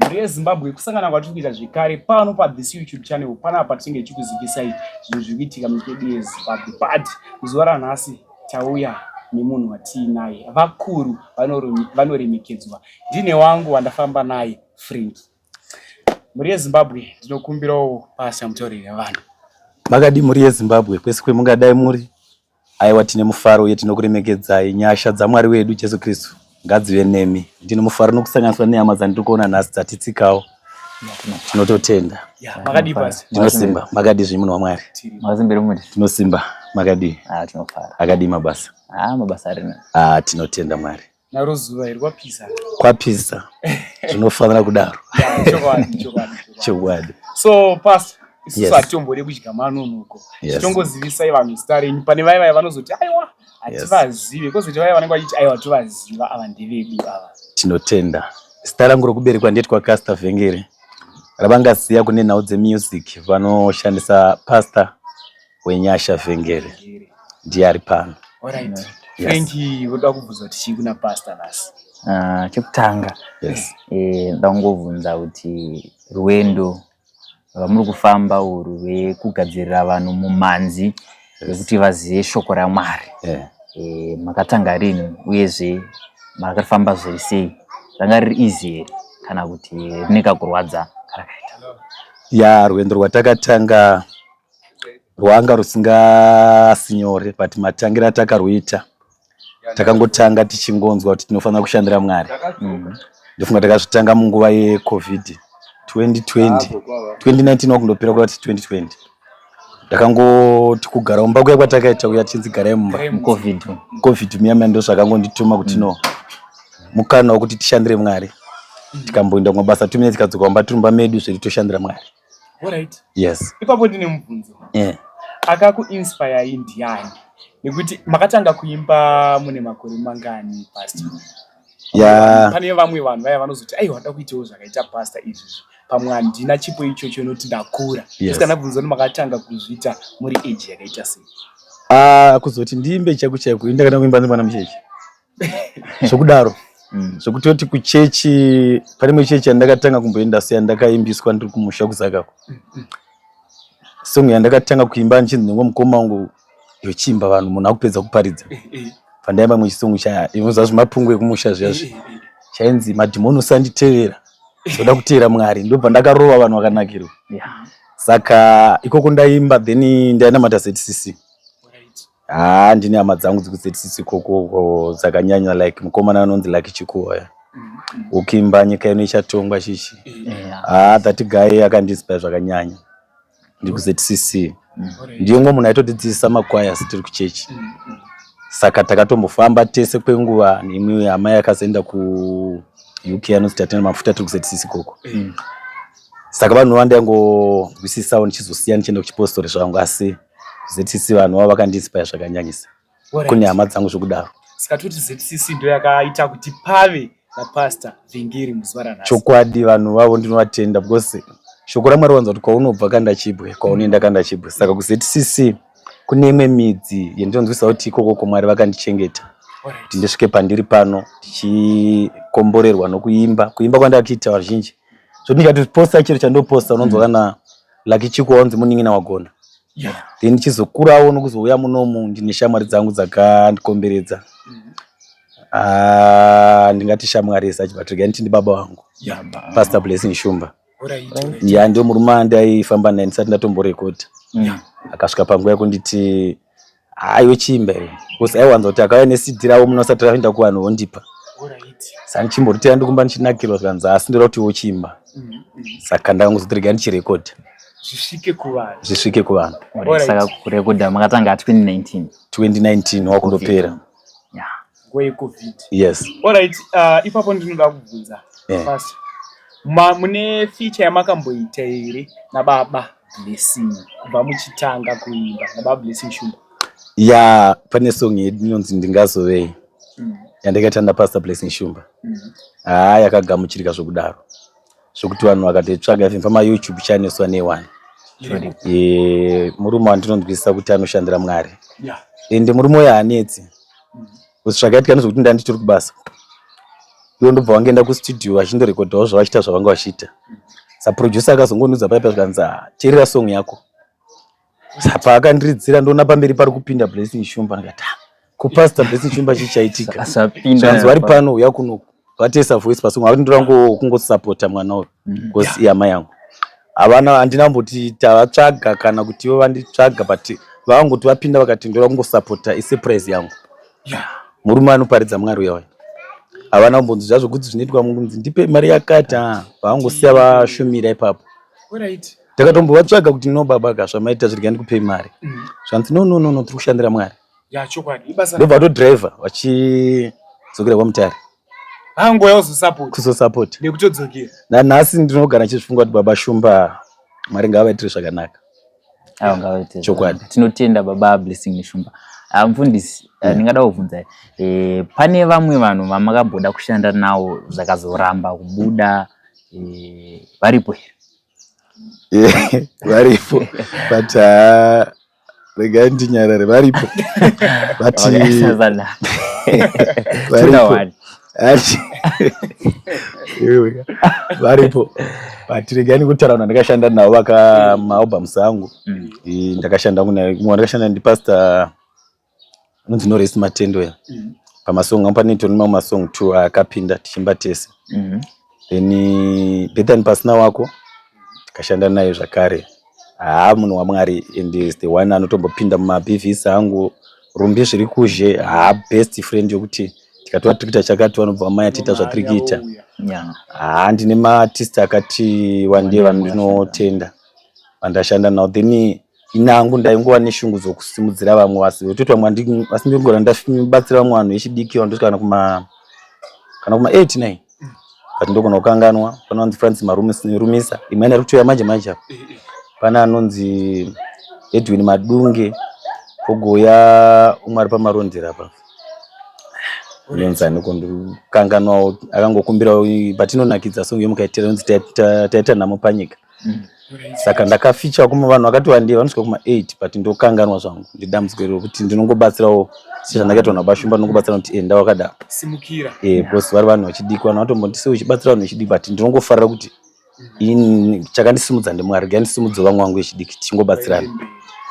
Mhuri yeZimbabwe, kusangana kwatiri kuita zvekare pano pathis YouTube channel panapa tinenge tichikuzivisai zvinhu zviri kuitika munyika yedu yeZimbabwe. But muzuva ranhasi tauya nemunhu watiinaye, vakuru vanoremekedzwa. Ndine wangu wandafamba naye Frank. Mhuri yeZimbabwe, ndinokumbirawo pasi mutaurire vanhu. Makadii mhuri yeZimbabwe kwese kwemungadai muri? Aiwa tine mufaro uye tinokuremekedzai. Nyasha dzaMwari wedu Jesu Kristu ngadzive nemi. Ndine mufaro nokusanganiswa nehama dzandiri kuona nhasi dzatitsikawo. Tinototenda. Makadii pasi? Tinosimba. Makadii zvenyu munhu waMwari? Makasimbira muri? Tinosimba. Makadii? Ah, tinofara. Akadii mabasa? Ah, mabasa ari nani. Ah, tinotenda Mwari. Naro zuva iri kwapisa. Kwapisa. Zvinofanira kudaro. Chokwadi, chokwadi. Chokwadi. So pastor, isusu hatitombode kudya manonoko. Titongozivisai vanhu zita renyu. Pane vaya vaya vanozoti aiwa hativazive, kozoti vaya vanenge vachiti aiwa tovaziva ava ndevedu ava. Tinotenda. Zita rangu rokuberekwa ndetwa Caster Vhengere. Ravangaziva kune nhau dzemusic vanoshandisa Pastor Wenyasha Vhengere. Ndiye ari pano. Alright. Frank, voda kubvunza kuti chii kuna Pastor nhasi? Ah, chekutanga Yes. Ndoda kungobvunza kuti rwendo rwamuri kufamba urwu rwekugadzirira vanhu mumhanzi rwekuti vazive shoko raMwari makatanga rini uyezve makafamba zviri sei? Ranga riri easy here kana kuti rine kakurwadza karakaita? Ya, rwendo rwatakatanga rwanga rusingasi nyore but matangira atakarwuita takangotanga tichingonzwa kuti tinofanira kushandira Mwari. Ndofunga takazvitanga munguva yeCovid 2020 2019 wakundopera kuda kuti 2020 ndakangoti kugara mumba kuya kwatakaita kuya tichinzi garai mumba Covid, Covid muya muya ndozvakangondituma kuti no mukana wekuti tishandire Mwari. Tikamboenda kumabasa 2 minutes tikadzoka mumba tiri mumba medu zvedu toshandira Mwari. Alright. Yes. Ipapo ndine mubvunzo. Akakuinspire ndiani? Nekuti makatanga kuimba mune makore mangani pastor? Yeah. Pane vamwe vanhu vaya vanozoti aiwa nda kuitawo zvakaita pastor izvizvi. Pamwe handina chipo ichocho noti ndakura. Yes. Kana bvunzo kuti makatanga kuzviita muri age yakaita sei? Ah, kuzoti ndiimbe chaiko chaiko ini ndakatanga kuimba ndiri mwana mucheche. Zvokudaro. Zvokutoti kuchechi pane imwe chechi yandakatanga kumboenda so yandakaimbiswa ndiri kumusha kuZakako. Song yandakatanga kuimba ndichinzi nemumwe mukoma wangu yochiimba vanhu munhu akupedza kuparidza. Pandaimba imwe chisongu chaya inoziva zvemapungu ekumusha zviya zviya. Chainzi madhimoni usanditevera. Ndoda kuteera Mwari. Ndobva ndakarova vanhu vakanakirwa. Saka ikoko ndaimba then ndainamata ZCC. Haa ndine hama dzangu dzikuZCC ikoko dzakanyanya like mukomana anonzi Lucky Chikuwa. Ukimba nyika ino ichatongwa chichi. Haa that guy akandinspire zvakanyanya. Ndiri kuZCC. Ndiye umwe munhu aitotidzidzisa makwaya asi tiri kuchechi. Saka takatombofamba tese kwenguva neimwe hama yakazoenda ku UK anonzi Tatenda Mafuta tiri kuZCC ikoko. Saka vanhu vandaingonzwisisawo ndichizosiya ndichienda kuchipostori zvangu asi ZCC vanhu vavo vakandiinspire zvakanyanyisa. Kune hama dzangu zvokudaro. Saka toti ZCC ndo yakaita kuti pave naPastor Vhengeri muzuva ranhasi. Chokwadi vanhu vavo ndinovatenda because shoko raMwari wanza kuti kwaunobva kanda chibwe, kwaunoenda kanda chibwe. Saka kuZCC kune imwe midzi yandinonzwisa kuti ikoko Mwari vakandichengeta kuti ndisvike pandiri pano ndichikomborerwa nokuimba. Kuimba kwandakaita vazhinji zvoti ndikati posta chero chandoposta unonzwa kana Lucky Chiko wanzi munin'ina wagona. Then ndichizokurawo nokuzouya munomu ndine shamwari dzangu dzakandikomberedza. Ah, ndingati shamwari as such but regai nditi ndibaba vangu Pastor Blessing Shumba. Ya, ndio murume andaifamba naye ndisati ndatomborekodha. Akasvika panguva yekunditi aiwe chiimba iwe because aiwanza kuti akauya neCD ravo muno asati raenda kuvanhu vondipa. Saka ndichimboriteera ndikumba ndichinakirwa zvikanzi asi ndoda kuti wochiimba. Saka ndakangozoti regai ndichirekodha Zvisvike kuvanhu. Zvisvike kuvanhu. Saka kurekodha makatanga 2019. 2019 wakundopera. Nguva yeCovid. Yes. Alright, ipapo ndinoda kubvunza. Pastor. Mune feature yamakamboita here nababa Blessing kubva muchitanga kuimba nababa Blessing Shumba? Ya, pane song yedu inonzi Ndingazovei yandakaita naPastor Blessing Shumba. Haa yakagamuchirika zvokudaro zvokuti vanhu vakatoitsvaga even pama YouTube channel ne1. Murume wandinonzwisisa kuti anoshandira Mwari. Ende murume uyu haanetsi. Zvakaitika ndezvekuti ndanditori kubasa. Ivo ndobva vangoenda kustudio vachindorekodhawo zvavachiita zvavanga vachiita. Saproducer akazongonudza paipa zvikanzi ah, teerera song yako. Sapa akandiridzira ndoona pamberi pari kupinda Blessing Shumba ndikati ah, ko Pastor Blessing Shumba chii chaitika? Zvanzi vari pano uya kunoku vatesa voice pasong havati ndoda kungosapota mwana uyu because mm. ihama yangu. Havana handina kumboti tavatsvaga kana kuti ivo vanditsvaga but vangoti vapinda vakati ndoda kungosapota isurprise yangu. Murume anoparidza Mwari uya uya. Havana kumbonzi zvazvo kuti zvinoitwa munzi ndipe mari yakati ah, vangosiya vashumira ipapo. Alright. Takatombovatsvaga kuti no baba ka zvamaita zvirega ndikupei mari. Mm. Zvanzi no no no no tiri kushandira Mwari. Ya chokwadi ibasa. Ndobva vatodriver vachidzokera kwaMutare. Vangouya kuzosupport. Kuzosupport. Nekutodzokera. Nanhasi ndinogara ndichizvifunga kuti baba Shumba Mwari ngavaitire zvakanaka. Avo ngavaitire. Chokwadi. Tinotenda baba Blessing Neshumba. Ah, mufundisi eh, ndingada kubvunza eh, pane vamwe vanhu vamakamboda kushanda nawo zvakazoramba kubuda eh, varipo here? Varipo but uh, regai ndinyarare varipo but varipo but regai ndikutaura vanhu vandakashanda navo vaka maalbums angu mm. ndakashanda mumwe wandakashanda ndipastor anonzi Norest Matendo ya mm. pamasong angu pane tone mamwe masong two akapinda tichimba tese mm. Then Bethan pasina wako tikashanda naye zvakare haa munhu waMwari and is the one anotombopinda mumabvs angu rumbi zviri kuzhe haa best friend yokuti tikatora tiri kuita chakati vanobva vamaya tiita zvatiri kuita haa ndine maartist akati wandei vandinotenda vandashanda nawo then Ini hangu ndaingova neshungu dzokusimudzira vamwe vasi vototi vamwe asi ndingora ndabatsira vamwe vanhu vechidiki vandosvika kana kuma kana kuma 8 9 but ndogona kukanganwa pane vanonzi Francis Marumisa imwe iri kutouya manje manje apa pane anonzi Edwin Madunge pogouya umwe ari pamarondera apa unonzi aniko ndikukanganwawo akangokumbirawo but inonakidza song yomukaitira inonzi taita nhamo panyika mm. Saka ndakaficha kuma vanhu vakati wandei vanosvika kuma 8 but ndokanganwa zvangu ndidambudziko iro kuti ndinongobatsirawo sezvandakaitwa nabashumba ndinongobatsira kuti enda wakadaro simukira eh because vari vanhu vachidiki vanhu vatomboti sei uchibatsira vanhu vechidiki but ndinongofarira kuti ini chakandisimudza ndimwari regai ndisimudze vamwe vangu vechidiki tichingobatsirana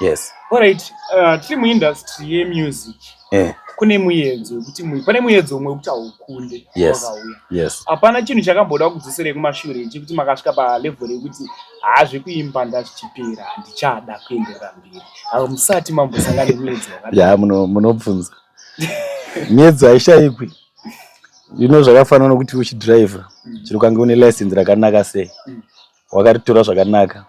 yes alright uh, tiri muindustry yemusic eh. Kune muyedzo wekuti pane muyedzo umwe wekuti haukunde yes. wakauya yes. Hapana chinhu chakamboda kudzoserei kumashure chekuti makasvika palevel yekuti haa zvekuimba ndazvichipera handichada kuenderera mberi avo musati mambosangana nemuyedzo wakadai ya munobvunza miyedzo haishaikwi you know zvakafanana nokuti uchidriver mm. chero ukange une license rakanaka sei mm. Wakaritora zvakanaka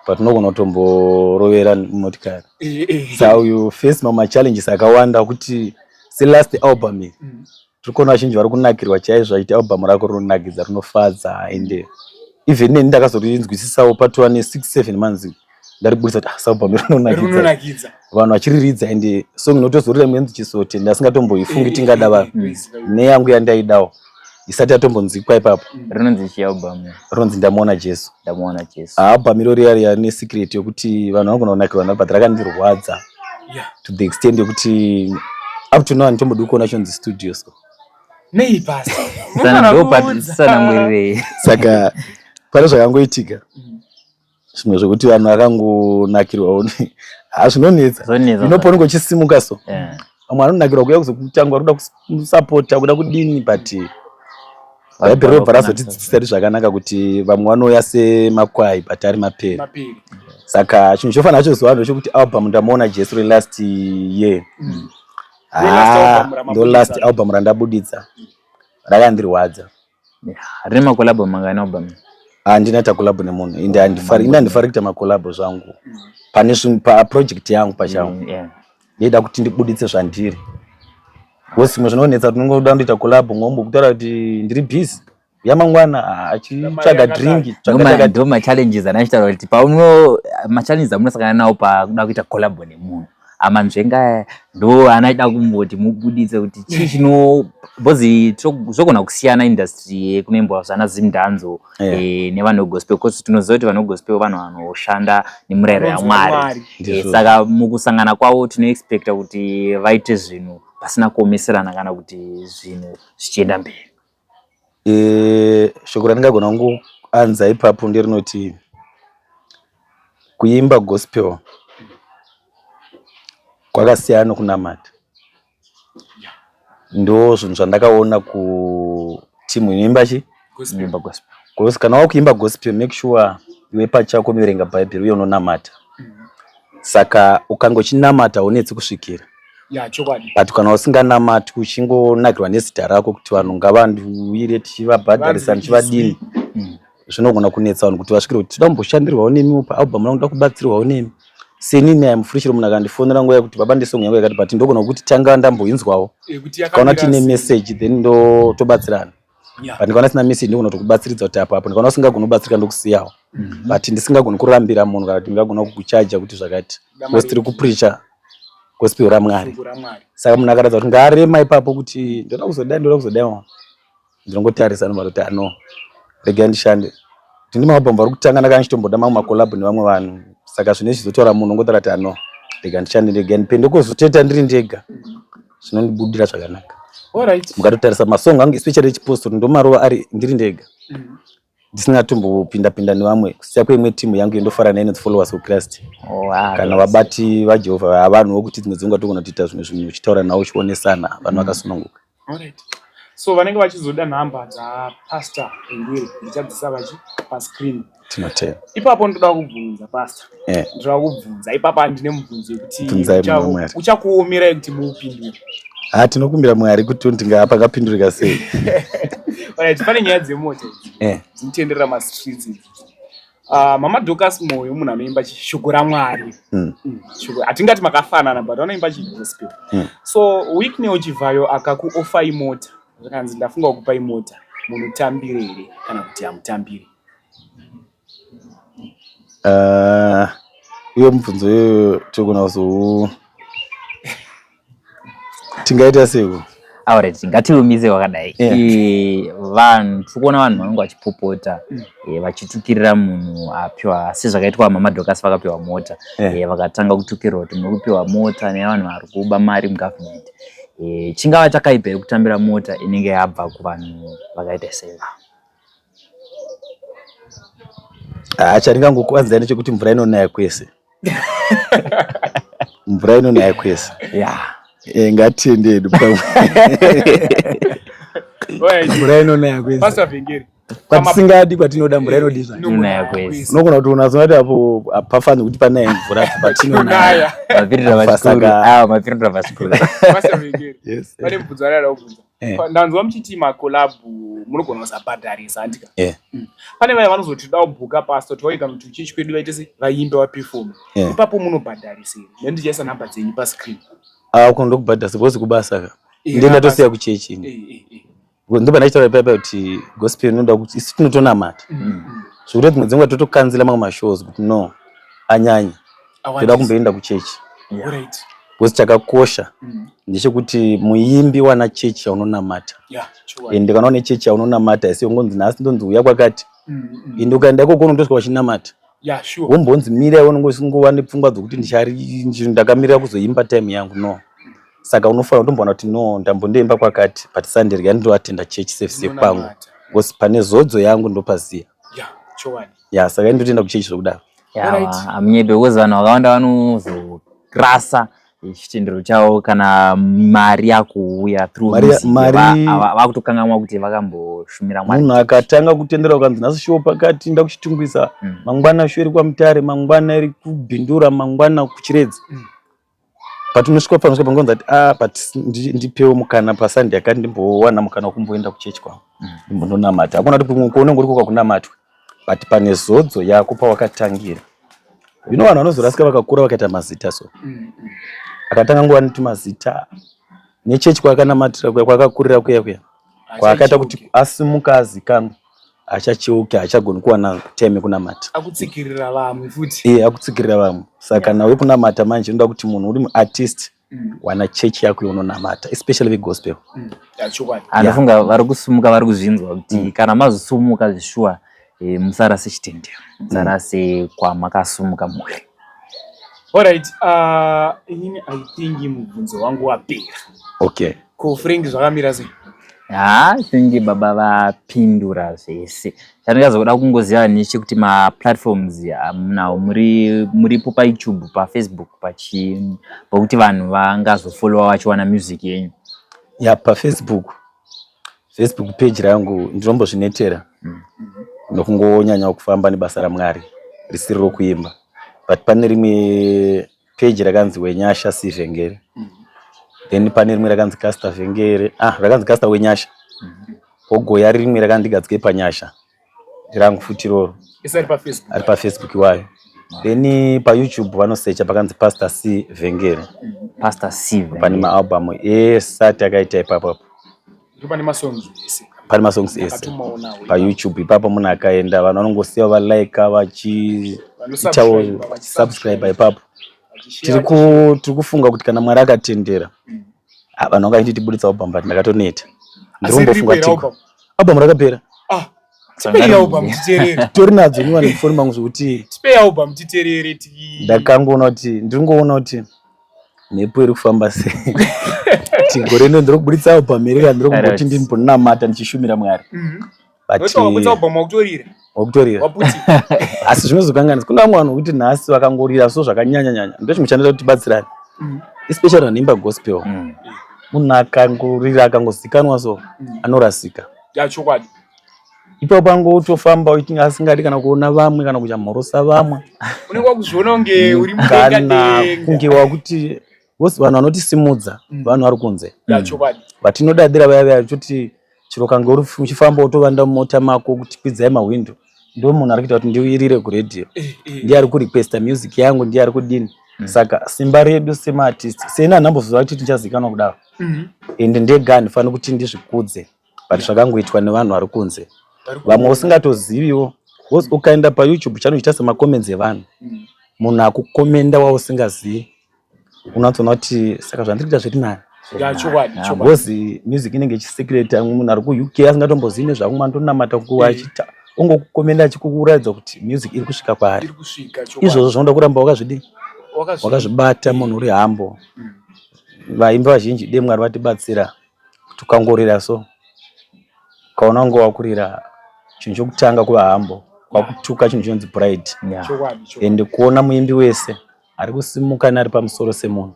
but unogona kutomborovera motikari eh, eh. so you face mamwe machallenges akawanda kuti selast album iyi mm. tiri kuona vazhinji vari kunakirwa chaizvo vachiiti album rako rinonakidza rinofadza and even neni ndakazorinzwisisawo patova ne 6 7 months ndaribudisa kuti ah, album rinonakidza vanhu vachiriridza and song inotozorira imwe inonzi chisote ndasingatomboifungi eh, tingada vanhu mm. neyangu yandaidawo isati yatombonzikwa ipapo mm. rinonzi chii album rinonzi ndamuona Jesu ndamuona Jesu album iro riya riya rine secret yokuti vanhu vanogona kunakirwa naro but rakandirwadza yeah. to the extent yokuti up to now handitombodi kuona chonzi studio so nei pastor tsanangurirei saka pane zvakangoitika mm. Zvimwe zvekuti vanhu vakangonakirwawo ha zvinonetsa ino paunenge uchisimuka so vamwe vanonakirwa kuuya kuzokutanga vari kuda kusapota kuda kudini but bhaibheri robva razotidzidzisa ri zvakanaka kuti vamwe vanouya semakwai but ari mapere saka chinhu chofanira choziva vanhu chokuti album ndamuona jesu relast year mm. ah, ndo last album randabuditsa rakandirwadza Rine makolabo mangani album? Handina ta collab nemunhu ende handifari ini handifari kuita makolabo zvangu pane zvinhu paproject yangu pachangu mm, yeah. Ndaida kuti ndibuditse zvandiri because zvimwe zvinonetsa kuti unongoda kundoita collab ngombo kutaura kuti ndiri busy yamangwana achitsvaga drink ndo machallenges anachitaura kuti pauno machallenges amunosangana nawo pakuda kuita collab nemunhu amanzvenga aya ndo anaida kumboti mubuditse kuti chii chino because zvogona kusiyana industry yekunoimbwa zvana zimdanzo yeah. e, nevanhu vegospel bcause tinoziva kuti vanhu vegospel vanhu vanoshanda nemurayiro yamwari e, saka mukusangana kwavo tinoexpecta kuti vaite zvinhu pasina kuomeserana kana kuti zvinhu zvichienda mberi. E, shoko randingagona kungoanza ipapo nderinoti kuimba gospel kwakasiyana nokunamata. Ndo zvinhu zvandakaona kutimu inoimba chi Inoimba gospel. Because kana wakuimba gospel make sure iwe pachako unoverenga bhaibheri uye unonamata. Saka ukange uchinamata haunetsi kusvikira. Ya, chokwadi. But kana usinganamati uchingonakirwa nezita rako kuti vanhu ngavandiuyire tichivabhadharisa ndichivadini zvinogona kunetsa vanhu kuti vasvikire kuti toda kumboshandirwawo nemiwo paalbum rangu toda kubatsirwawo nemi. Senini I am free chero munhu akandifonera nguva yekuti baba ndesong yangu yakati but ndogona kuti tanga ndamboinzwawo. Kaona tine message then ndo tobatsirana. But ndikaona sina message ndogona kutokubatsiridza kuti apo apo ndikaona usingagoni kubatsirika ndokusiyawo. But ndisingagoni kurambira munhu kana kuti ndingagona kukuchaja kuti zvakati. Because tiri kupreacher gospel raMwari. Saka munhu akaratidza kuti ngaarema ipapo kuti ndoda kuzodai ndoda kuzodai ndinongotarisa nobva kuti ano regai ndishande. Ndine maalbum vari kutanga ndakanga ndichitomboda mamwe macollab nevamwe vanhu saka zvine zvizotaura munhu ongotaura kuti ano rega ndishande ndega ndipende kuzoteta ndiri ndega zvinondibudira zvakanaka. Alright. Mukatotarisa masong angu especially echipostori ndomarova ari ndiri ndega ndisina tombopinda pinda nevamwe kusiya kweimwe timu yangu yondofara nayo inonzi followers of Christ. Oh, ah, Kana vabati vaJehovha havanhu vokuti dzimwe dzenguva togona kutoita zvimwe zvinhu uchitaura navo uchionesana vanhu vakasununguka. Alright. So vanenge vachizoda nhamba dzaPastor Ngwere ndichadzisa vachi pascreen. Tinotenda. Ipapo ndoda kubvunza Pastor. Eh. Ndoda kubvunza ipapa ndine mubvunzo yekuti Bvunzai munhu waMwari. uchakuomerai kuti muupindure. Ha tinokumbira Mwari kuti ndingapakapindurika sei. Alright, pane nyaya dzemota idzi. Eh. Dzinotenderera mastreets idzi. Uh, Mama Dorcas Moyo munhu anoimba shoko raMwari. Shoko hatingati makafanana but vanoimba chigospel. So Wicknell Chivhayo akakuofai mota zvakanzi ndafunga kukupai mota munotambire here kana kuti hamutambire? Iyo mubvunzo iyoyo togona kuzo tingaita seiko? Alright, ngatiumise wakadai. Yeah. Vanhu tiri kuona vanhu vanenge vachipopota vachitukirira munhu apiwa sezvakaitwa Mama Dorcas vakapiwa mota. Yeah. Vakatanga kutukirwa kuti muri kupiwa mota nevanhu vari kuba mari mugovernment. Chingava chakaipa here kutambira mota inenge yabva kuvanhu vakaita seva? Ah, chandingangokuvanzai ndechekuti mvura inonaya kwese. Mvura inonaya kwese. Yeah. Ngatiende hedu pamwe. Mvura inonaya kwese. Pastor Vengeri. Kwatisingadi kwatinoda mvura inodii zvayo. Inonaya kwese. Unogona kuti unazoona kuti apo hapafanirwi kuti panaye mvura patinonaya. Mapirira vachikuru. Ah, mapirira vachikuru. Pastor Vengeri. Yes. Pane mubvunzo wandada kubvunza. Ndanzwa muchiti macollab munogona kusabhadharisa handika. Pane vaya vanozoti toda kubhuka pastor toyi kana kuti kuchechi kwedu vaite se vaimbe vaperform. Ipapo munobhadharisa here? Neni ndichaisa nhamba dzenyu pascreen. Ah, uko ndokubhadharisa because kubasa ka. Ndiye ndatosiya kuchechi ini. Ndipo pandachitaura paya kuti gospel inoda kuti isu tinotonamata. Zvekuti dzimwe dzenguva totokanzila mamwe mashows kuti no anyanya. Toda kumboenda kuchechi. Alright. Because chakakosha ndechekuti muimbi wana chechi yaunonamata. Yeah, sure. Ende kana une chechi yaunonamata isi ungonzi nhasi ndonzi uya kwakati. Ende ukaenda ikoko unotosvika uchinamata. Yeah, sure. Wombonzi mira iwe unenge usingova nepfungwa dzokuti ndakamirira kuzoimba time yangu no. Saka unofanira kutomboona kuti no ndambondoimba kwakati but Sunday rega ndinoatenda church service yekwangu. Because pane zodzo yangu ndopaziya. Yeah, chokwadi. Yeah, saka ndotoenda kuchechi zvokudaro. Yeah, amunyepe because vanhu vakawanda vanozorasa chitendero chavo kana mari yakuuya through music, vakutokanganwa kuti vakamboshumira Mwari. Munhu akatanga kutendera ukanzi nhasi show pakati ndakuchitungwisa, mangwana show iri kwaMutare, mangwana iri kuBindura, mangwana kuChiredzi. But unosvika panosvika pangonzi ati ah but ndipewo mukana paSunday yakati ndimbowana mukana wekumboenda kuchechi kwangu. Ndimbononamata. Hakuna kuti kumwe kwaunenge uri kwakunamatwa. But pane zodzo yako pawakatangira. You know vanhu vanozorasika vakakura vakaita mazita so. Akatanga nguva netumazita nechechi kwaakanamatira kuya kwaakakurira kuya kuya. Kwaakaita kuti asimuka azikanwe achacheuke haachagoni kuwana time yekunamata. Akutsikirira vamwe futi. Eh, akutsikirira vamwe. Saka nawe kunamata manje inoda kuti munhu uri muartist wana chechi yako yaunonamata especially vegospel. Chokwadi. Anofunga vari kusumuka vari kuzvinzwa kuti kana mazosumuka zvishuwa musarase chitendero, musarase kwamakasumuka muri. Alright, inini I think mubvunzo wangu wapera. Okay. Ko Frank zvakamira sei? Haa, tinge baba vapindura zvese. Chandingazoda kungoziva nechekuti maplatforms amunawo muri muripo paYouTube, paFacebook, pachi pokuti vanhu vangazofollowa vachiwana music yenyu. Ya, paFacebook, Facebook page rangu ndinombozvinetera nokungonyanya kufamba nebasa raMwari risiri rokuimba, but pane rimwe page rakanzi Wenyasha C Vhengere, then pane rimwe rakanzi Caster Vhengere, ah, rakanzi Caster Wenyasha, pogoya rimwe rakandigadzike panyasha rangu futi iroro. Ese ari paFacebook? Ari paFacebook iwayo. Then paYouTube vanosecha pakanzi Pastor C Vhengere. Pastor C. Pane maalbum ese ati akaita ipapo. Ndipo pane masongs ese? Pane masongs ese. Akatomaonawo. PaYouTube ipapo. Munhu akaenda, vanhu vanongosiya valika, vachiitawo subscribe ipapo. Tiri kufunga kuti kana Mwari akatendera, ah, vanhu vangaiti tibuditsa album, but ndakatoneta. Ndiri kumbofunga album rakapera. Ah, tipei album titerere. Tori nadzo niwa nemufoni mangu zvekuti Tipei album titerere ti Ndakangoona kuti ndiri kuti mhepo iri kufamba sei, kuti gore rino ndiri kubuditsa album here kana ndiri kumboti ndimbonamata ndichishumira Mwari. But Nokuti wakabuditsa album wakutorira. Wakutorira. Waputi. Asi zvinozokanganisa. Kuna vamwe vanhu vokuti nhasi vakangorira so zvakanyanya-nyanya, ndo chimwe chanoita kuti tibatsirane, especially vanoimba gospel. Munhu akangorira akangozikanwa so, anorasika. Ya, chokwadi. Ipapo angotofamba asingadi kana kuona vamwe kana kuchamhorosa vamwe. Unenge wakuzviona kunge uri Kana mudenga. Kunge wakuti vose vanhu vanotisimudza vanhu vari kunze. Ya, chokwadi. Vatinodadira vaya vaya toti chero kange uri uchifamba utovanda mumota mako kuti kwidzai mahwindo, ndo munhu ari kuita kuti ndiwirire kuredhiyo, ndiye ari kurequesta music yangu, ndiye ari kudini. Saka simba redu semaartist, seni handamboziva kuti tichazikanwa kudaro, ende ndega handifaniri kuti ndizvikudze, but zvakangoitwa nevanhu vari kunze, vamwe usingatoziviwo. Because ukaenda paYouTube channel uchiita semacomments evanhu, munhu akukomenda wausingazivi, unatsoona kuti saka zvandiri kuita zviri nani. Ya, chokwadi, chokwadi. Because music inenge ichisecreta, munhu ari kuUK asingatombozivi nezvako, andonamata kuwa achiita ongokukomenda achikukuratidza kuti music iri kusvika kwaari. Iri kusvika, chokwadi. Izvozvo zvinoda kuramba wakazvidii, wakazvibata, munhu uri hambo. Vaimbi vazhinji, de Mwari vatibatsira kuti ukangorira so, ukaona kunge wakurira, chinhu chokutanga kuva hambo, kwakutuka chinhu chinonzi pride. Chokwadi, chokwadi. Ende kuona muimbi wese ari kusimuka neari pamusoro semunhu,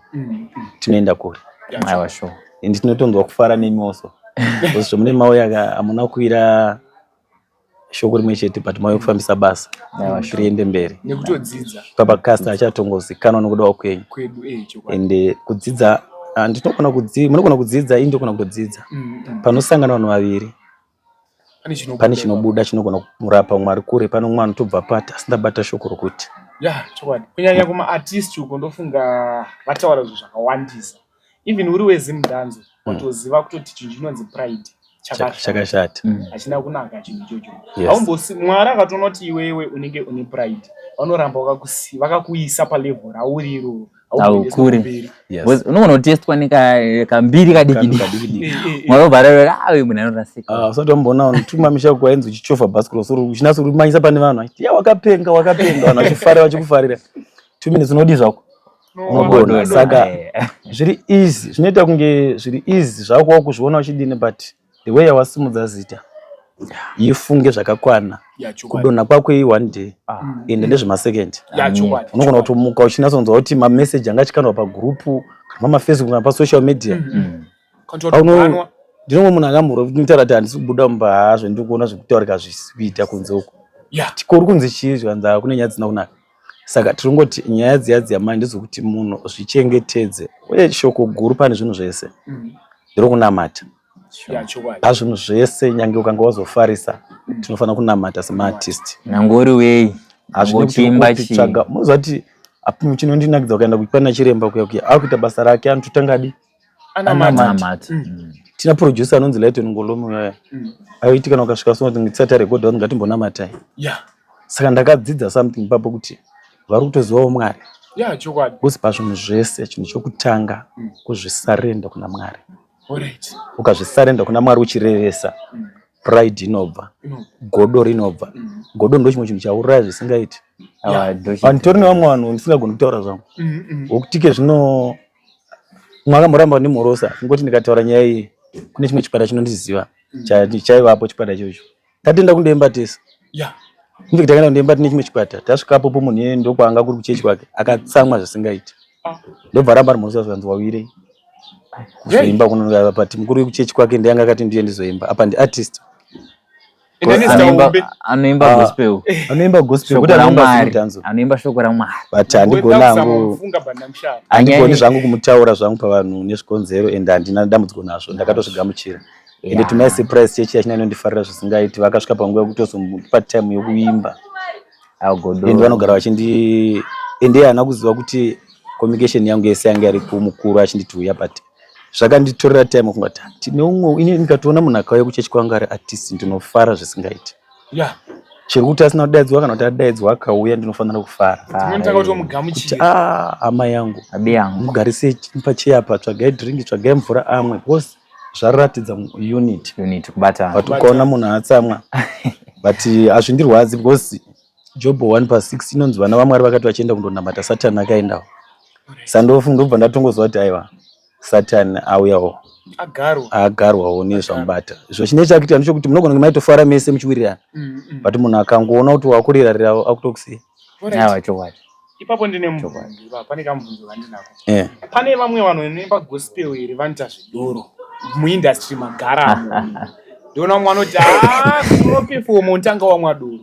tinoenda kure. Aiwa, sure. Ende tinotonzwa kufara nemi also, because zvomune mauya ka, hamuna kuira shoko rimwe chete, but mauya kufambisa basa Aiwa, sure. riende mberi. Nekutodzidza. Papa Caster achatongozikanwa nokudawo kwenyu. Kwedu, chokwadi. Ende kudzidza, ah, ndinogona kudzidza, munogona kudzidza, ini ndogona kutodzidza. Panosangana vanhu vaviri, pane chinobuda. Pane chinobuda chinogona kurapa umwe ari kure, pane umwe anotobva pati asi ndabata shoko rokuti. Ya, chokwadi, kunyanya kumaartist uko ndofunga vataura zvinhu zvakawandisa. Even uri weZimdanzo watoziva kutoti chinhu chinonzi pride chakashata. Chakashata. Hachina kunaka chinhu ichocho. Haumbosi Mwari akatoona kuti iwewe unenge une pride, vanoramba vakakuisa palevel rauri iroro. Haumboendeswa Haukuri. kumberi. Because unogona kutestwa nekambiri kadiki Kanhu diki. kadiki diki. Mwari obva areva, "Ah, uyu munhu anorasika." Ah, usati wamboona vanhu mamisha kwainzi uchichovha bhasikoro soro uchinatso kumanyisa pane vanhu vachiti, ya, wakapenga, wakapenga, vanhu vachifarira, vachikufarira. 2 minutes unodii zvako, unogona. Saka zviri easy, zvinoita kunge zviri easy zvako wakuzviona uchidini, but the way yawasimudza zita, ifunge zvakakwana. Ya, chokwadi. Kudonha kwako i one day, ende ndezvemasekendi. Ya, chokwadi. Unogona kutomuka uchinatsonzwa kuti mameseji anga achikandwa pagrupu kana pamaFacebook kana pasocial media. Kanti Ndinomwe munhu akambotaura kuti handisi kubuda mumba, haa, zvendiri kuona zvekutaurika zvisi kuita kunze uko. Tikori kunzi chii, zvikanzi haa, kune nyaya dzisina kunaka. Saka tirongoti nyaya dziya dziya manje ndezvekuti munhu zvichengetedze, uye shoko guru pane zvinhu zvese nderokunamata. Ya, chokwadi. Pazvinhu zvese, nyange ukanga wazofarisa, tinofanira kunamata semaartist. Nangori wei. Hazvina kuti Ngochimba ukupi chii. tsvaga. Munoziva kuti chinondinakidza, ukaenda kuchipana chiremba kuya kuya akuita basa rake, anototanga adi Anamata. Namata. Tina producer anonzi Lighton Ngolomi uyaya, aiti kana ukasvika so kuti tisati tarekodha, vanzi ngatimbonamatai. Saka ndakadzidza something ipapo kuti vari kutozivawo Mwari. Ya, chokwadi. Because pazvinhu zvese chinhu chokutanga kuzvisarenda kuna Mwari. Ukazvisarenda kuna Mwari uchirevesa, pride inobva, godo rinobva. Godo ndo chimwe chinhu chauraya zvisingaiti. Awa, ndochi- Vanhu tori nevamwe vanhu ndisingagoni kutaura zvangu, wokutike zvino mwakamboramba ndimhorosa, kungoti ndikataura nyaya iyi. Kune chimwe chikwata chinondiziva chaivapo chikwata ichocho. Tatoenda kundoimba tese. Yeah. In fact takaenda kundoimba tine chimwe chikwata. Tasvikapo po munhu iyeye ndokwaanga kuri kuchechi kwake akatsamwa zvisingaiti. Ah. Ndobva ramba ari mhosva zvikanzi wawirei. Kuzoimba kuno but mukuru wekuchechi kwake ndiye anga akati ndiye ndizoimba. Apa ndi artist. Anoimba ah, gospel. Anoimba gospel kuti anoimba zimudhanzo. Anoimba shoko raMwari. But handigoni hangu. Handigoni zvangu kumutaura zvangu pavanhu nezvikonzero and handina dambudziko nazvo. Ndakatozvigamuchira. Ende to my surprise chechi yachina inondifarira zvisingaiti vakasvika panguva yekutozomupa time yokuimba. Ende vanogara vachindi ende haana kuziva kuti communication yangu yese yanga iri kumukuru achinditi uya but zvakanditorera time kungati tine umwe ini ndikatoona munhu akauya kuchechi kwangu ari artist ndinofara zvisingaiti. Yeah. Chero kuti asina kudaidzwa kana kuti adaidzwa akauya ndinofanira kufara. Kuti ah hama yangu. Mugarise pacheya apa tsvagai drink tsvagai mvura amwe because zvaratidza unity unity kubatana but ukaona munhu atsamwa but hazvindirwadzi because job 1 pa 6 inonzi vana vamwari vakati vachienda kundonamata satani akaendawo sandofu ndobva ndatongoziva kuti aiwa satani auyawo agarwawo nezvamubata izvo chine chakuita ndechokuti munogona kunge maitofara mese muchiwirirana but munhu akangoona kuti wakurirarira akutokusiya Aiwa chokwadi. Ipapo ndine mubvunzo ipapo pane kamubvunzo kandinako. Yeah. Pane vamwe vanhu vanoimba gospel here vanoita zvedoro muindustry magaramo. Ndoona vamwe vanoti ah unoperforma unotanga wamwa doro.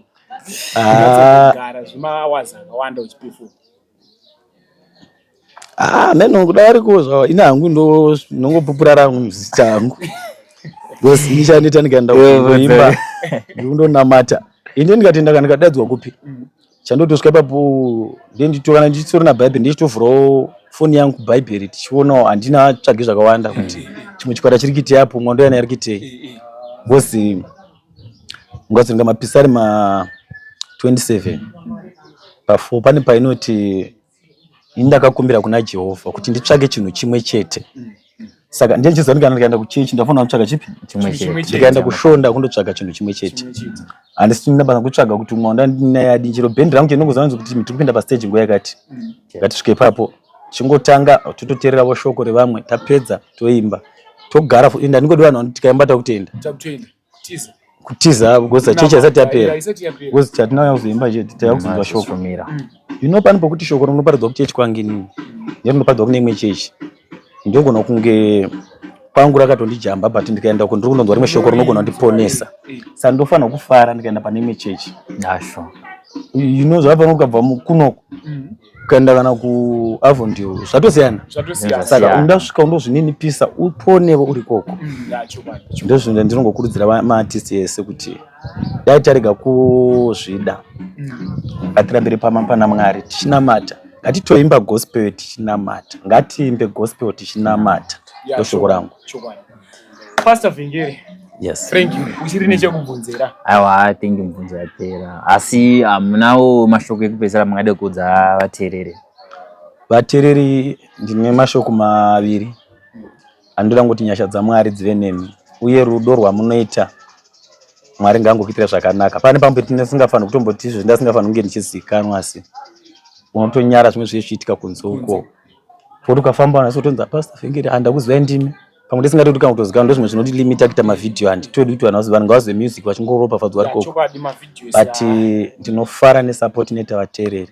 Ah. Gara zvemahours akawanda uchiperforma. Ah, meno kuda variko zvavo ini hangu ndo ndongopupura rangu zita hangu because ini chandiita ndikaenda kuimba ndikundonamata ini ndikati ndaka ndikadaidzwa kupi chandotosvika ipapo ndendito kana ndichitori nabhaibheri ndichitovhurawo foni yangu kubhaibheri tichionawo handina tsvagi zvakawanda kuti chimwe chikwata chiri kuitei apo mwando yana iri kuitei because ungazoringa mapisari ma 27 pa 4 pane painoti ini ndakakumbira kuna Jehovha kuti nditsvake chinhu chimwe chete saka ndiye ndichiziva ndikaenda ndikaenda kuchechi ndafanira kutsvaga chipi Chimwe chete. ndikaenda kushow ndakundotsvaga chinhu chimwe chete handisi ndabasa kutsvaga kuti umwe wandinaye adii chero bhendi rangu chendinongoziva kuti tiri kupinda pastage nguva yakati ngatisvike ipapo chingotanga tototeereravo shoko revamwe tapedza toimba togara ende handingodi vanhu vanoti tikaimba takutenda Kutiza. Kutiza because chechi haisati yapera. Haisati yapera. Because chatinauya kuzoimba chete tauya kuzonzwa shoko. Shumira. You know pane pokuti shoko rinoparidzwa kuchechi kwangu inini nerinoparidzwa kune imwe chechi. Ndogona kunge kwangu rakatondijamba but ndikaenda uko ndiri kunonzwa rimwe shoko rinogona kundiponesa. Saka ndofanira kufara ndikaenda pane imwe chechi. Asho. You know zvakafanana ukabva kunoko ukaenda kana kuAvondale zvatosiyana. Zvatosiyana. Saka undasvika undozvininipisa uponewo uri ikoko. Ya, chokwadi. Ndozvinhu ndinongokurudzira maartist ese kuti dai tarega kuzvida ngatirambire pana Mwari tichinamata. Ngatitoimba gospel tichinamata. Ngatiimbe gospel tichinamata. Ya, Ndoshoko rangu. Chokwadi. Pastor Vhengere. Yes. Frank, uchiri nechekubvunzera? Aiwa, I think mubvunzo yapera. Asi hamunawo mashoko ekupedzisira mungade kuudza vateereri? Vateereri, ndine mashoko maviri andinoda ngoti nyasha dzaMwari dzive nemi uye rudo rwamunoita Mwari ngaangokuitira zvakanaka. Pane pamwe petisingafaniri kutomboti izvo ndasingafaniri kunge ndichizikanwa asi unotonyara zvimwe zviye zvichiitika kunze uko. Poti ukafamba vanhu vasotonzi Pastor Vhengere handakuzivai ndimi. Pamwe ndisingatodi kana kutozikanwa ndozvimwe zvinotilimita kuita mavhidhiyo handitodi kuti vanhu vazive vanhu ngavazive music vachingoropafadzwa vari ikoko. But ndinofara nesupport inoita vateereri.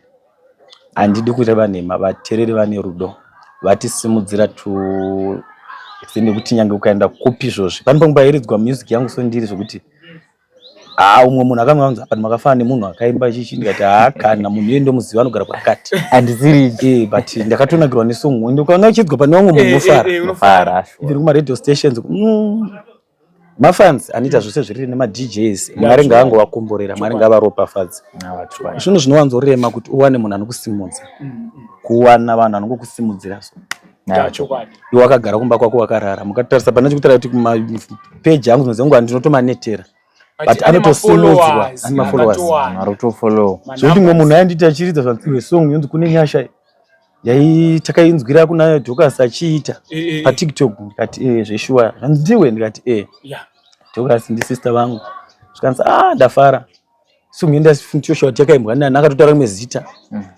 Handidi kureva nhema vateereri vane rudo vatisimudzira to extent yekuti nyange ukaenda kupi izvozvi pane pamwe pairidzwa music yangu so ndiri zvekuti haa umwe munhu akanganzi apa makafanana nemunhu akaimba chichi ndikati haa kana munhu iye ndomuziva anogara kwakati handisiri eh but ndakatonakirwa nesong ende ukaona uchidzwa pane vamwe munhu unofara unofara even kumaradio stations mafans anoita zvose zviri nemaDJs Mwari ngaangovakomborera Mwari ngaavaropafadze zvinhu zvinowanzorema kuti uwane munhu anokusimudza kuwana vanhu vanongokusimudzira so iwe wakagara kumba kwako wakarara mukatarisa pane chikutaura kuti kumapeji angu dzimwe dzenguva ndinotomanetera but anotosimudzwa ane mafollowers zvekuti mumwe munhu ainditi achiridza zvanzi iwe song yonzi kune nyasha yai takainzwira kuna Dorcas achiita paTikTok ndikati eh zveshuwa zvanzi ndiwe ndikati eh Dorcas ndisister vangu zvikanzi ah ndafara. Song yendasitosha kuti yakaimbwa nani, akatotaura rimwe zita.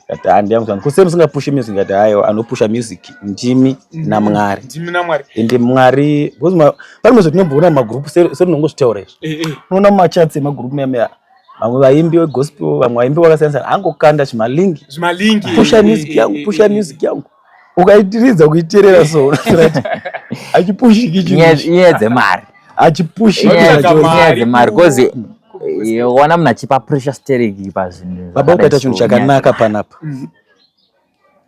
Kati handi yangu kusei musingapushe music? Ngati aiwa, anopusha music ndimi naMwari. Ndimi naMwari. Ende Mwari, because pane zvotinomboona mumagroup, serinongozvitaura izvi. Unoona mumachats emagroup meya, vamwe vaimbi vegospel, vamwe vaimbi vakasiyana siyana, angokanda chimalink. Zvimalink. Pusha music yangu, pusha music yangu. Ukaitiridza kuiteerera, so unotora kuti hachipushiki chinhu ichi. Inyaya dzemari. Hachipushiki Inyaya zvachose. Inyaya dzemari, 'cause ukaona munhu achipa pressure stereki pazvinhu Baba, ukaita zvakadai, chinhu so chakanaka panapa,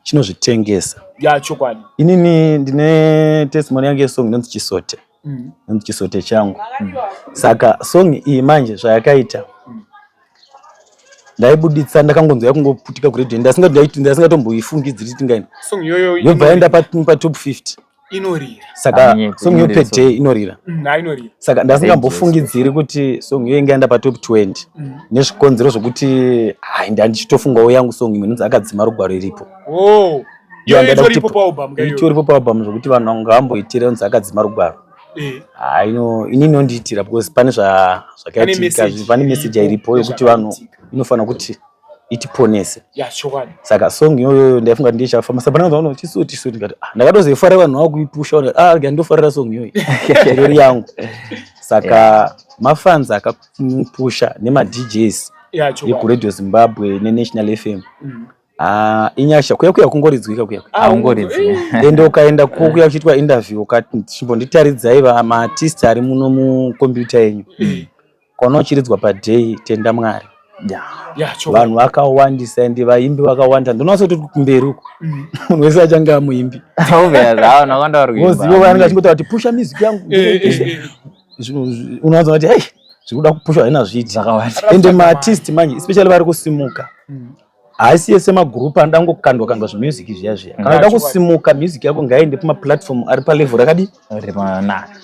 chinozvitengesa. Ya, chokwadi. Inini ndine testimony yangu yesong inonzi Chisote, inonzi Chisote Changu. Saka song iyi manje zvayakaita, ndaibuditsa, ndakangonzwa yakungoputika kuredhiyo, ndasingatomboifungidziri kuti tingaini. Song iyoyo Yobva yaenda patop 50. Inorira. Saka Hanyeti, song iyo inorira. per day inorira. Ha, inorira. Saka ndasingambofungidziri kuti song iyo ingaenda patop 20, nezvikonzero zvokuti hai, ndandichitofungawo yangu song imwe inonzi Akadzima Rugwaro iripo. Oh, Iyo iyo ndaida kuti- itoripo paalbum ka iyoyo? Itoripo paalbum, zvokuti vanhu vangamboitira, inonzi Akadzima Rugwaro. Hai, inini inondiitira because pane zvakaitika. Message Pane message iripo yekuti vanhu nezvakaitika. inofanira kuti itiponese. Ya, chokwadi. Saka song iyoyo ndaifunga kuti ndichafamba, saka pandakazoona Chisoti Chisoti, ndikati ah, ndakatozoifarira, vanhu vakuipusha, ah, rega ndofarira song iyoyi, irori yangu. Saka mafans akapusha nemaDJs Ya, chokwadi. yekuRadio Zimbabwe neNational FM. Ah, inyasha kuya kuya kungoridzwika kuya. Ah, Haungoridzwi. Ende ukaenda kuya kuchiitwa interview, ukati chimbonditaridzai maartist ari muno mukombiyuta yenyu, ukaona uchiridzwa paday, tenda Mwari. Ya, chokwadi. Vanhu vakawandisa, ende vaimbi vakawanda. Ndinoona kuti kumberi uku munhu wese achange amuimbi. Woziva vanenge vachingotaura kuti pusha music yangu. Unowanza kuti hei, zviri kuda kupushwa haina zviiti. Zvakawanda. Ende maartist manje, especially vari kusimuka, haisi ese magroup anoda kungokandwa kandwa zvemusic zviya zviya. Kana uda kusimuka, music yako ngaiende kumaplatform ari palevel rakadi,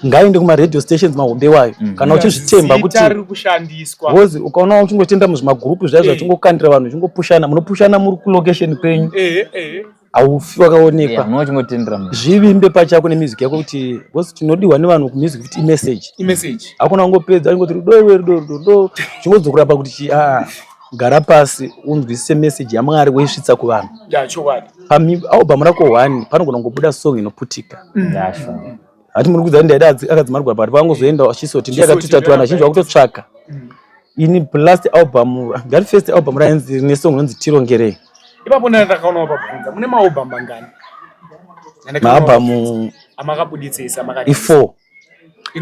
ngaiende kumaradio stations mahombe wayo. Kana uchizvitemba kuti Zita riri kushandiswa. Wozi ukaona uchingotenda muzvimagroup zviya zvachingokandira vanhu, uchingopushana, munopushana muri kulocation kwenyu, haufi wakaonekwa. Zvivimbe pachako nemusic yako kuti, because chinodiwa nevanhu kumusic kuti imessage. Imessage. Hakuna kungopedza achingoti rudo iwe, rudo, rudo, rudo, chingodzokera pakuti chi ah, gara pasi unzwisise message yaMwari, woisvitsa kuvanhu. Ya, chokwadi. Paalbum rako one panogona kungobuda song inoputika. Hati muri kudza ndaida Akadzima Rugwaro, but pangozoenda Chisoti ndiye akatutatuana, zhinji vakutotsvaka. Ini last album ngati first album rainzi rine song inonzi Tirongerei. Ipapo ndana ndakaonawo pabvunza, mune maalbum mangani? Maalbum Amakabuditsisa makati? I4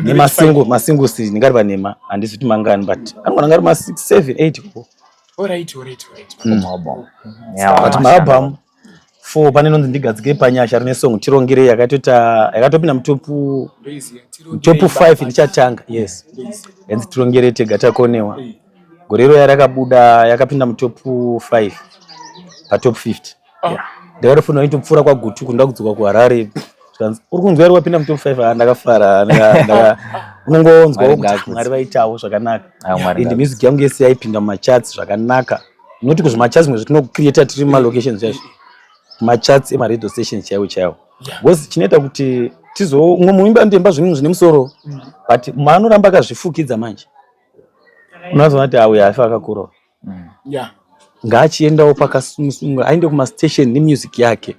nemasingle, masingles ndingari panema, handisi kuti mangani, but anogona ngari ma 6, 7, 8 ko. Alright. But maalbum 4, pane inonzi Ndigadzike Panyasha, rine song Tirongerei yakatoita, yakatopinda mutop Ndoiziya. top 5 ndichatanga, yes. Yanzi Tirongerei Tega Takonewa. Gore iro yarakabuda yakapinda mutop 5, patop 50. Ndakatofunga itopfuura kwaGutu kunoda kudzoka kuHarare, zvikanzi uri kunzwa iri wapinda mutop 5. Ah, ndakafara. Unongonzwawo Mwari kuti ah, ngaakudze. Mwari vaitawo zvakanaka. Ah, Mwari Ende music yangu yese yaipinda mumacharts zvakanaka, noti kuzvimacharts zvimwe zvetinocreata tiri mumalocations chaizvo, macharts emaradio stations chaiwo chaiwo, because chinoita kuti tizo umwe muimbi anotoimba zvinhu zvine musoro, but maanoramba akazvifukidza manje, unozoona kuti auya afa akakura. Ngaachiendawo pakasunga, aende kumastation nemusic yake.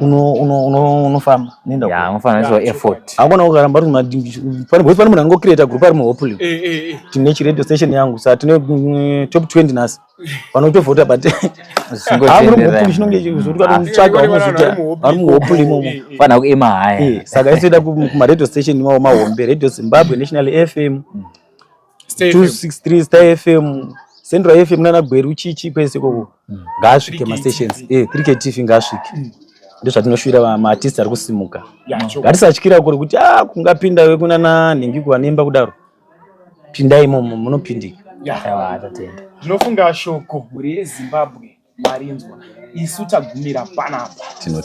Unofamba unoenda kure. Unofanira kuiswa effort. Hakuna ukaramba uri because pane munhu angocreata group ari muHopley, tine chiradio station yangu, saka tine top 20 nhasi vanotovhota, but Zvingotenderera. muri muHopley chinonge zvokuti vanotsvaga Vari vamozvita muHopley vari muHopley imomo. Fanira kuema haya. Saka isoida kumaradio station iwawo mahombe, Radio Zimbabwe, National FM, 263, Star FM, Central FM, nana Gweru, chichi kwese ikoko ngaasvike mastations. 3K TV ngaasvike. Ndozvatinoshuvira maartist ari kusimuka. Ngatisatyira kure kuti ah, kungapinda kunana nhingi kuvanemba kudaro, pindai imomo, munopindika. Aiwa, tatenda. Ndinofunga shoko, mhuri yeZimbabwe, marinzwa. Isu tagumira panapa. Tino